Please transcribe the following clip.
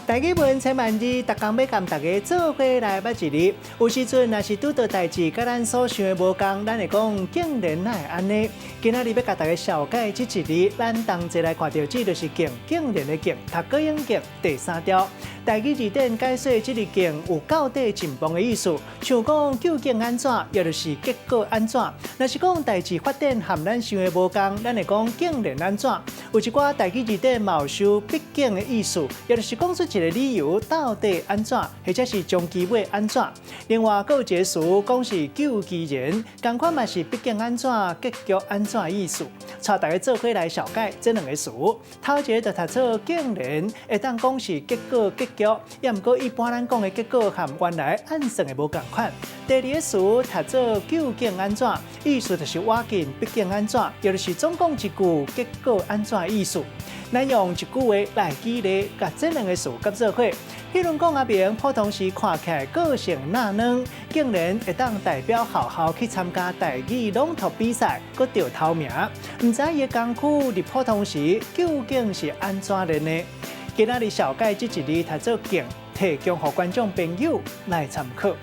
台語文千萬字，逐工欲共大家做伙來捌一字。有時陣若是拄著代誌，佮咱所想的無仝，咱會講竟然哪會按呢？今仔日欲共大家紹介這一字，咱同齊來看著這就是竟，竟然的竟，讀國音竟第三調。台語字典解說這个竟有到底進步的意思，像講究竟按怎，也就是結果按怎。若是講代誌發展和咱想的無仝，咱會講竟然按怎。有一寡台語字典嘛有收畢竟的意思，也就是講出一個理由到底按怎，或者是終其尾按怎。另外，閣有一个詞講是究其然，仝款嘛是畢竟按怎，結局按怎的意思。帶大家做伙來紹介這兩个詞，頭一个就讀做竟然，會當講是結果結局，也毋過一般咱講的結果和原來按算的無仝款。第二个詞讀做究竟按怎，意思就是倚近畢竟按怎，也就是總講一句結果按怎的意思。咱用一句話來舉例，共這兩个詞結做伙。彼如講阿明普通時看起來個性若軟，竟然會當代表學校去參加台語朗讀比賽，閣得頭名。毋知伊的功夫佇普通時究竟是按怎練的？今仔日紹介這一字讀做竟，提供予觀眾朋友來參考。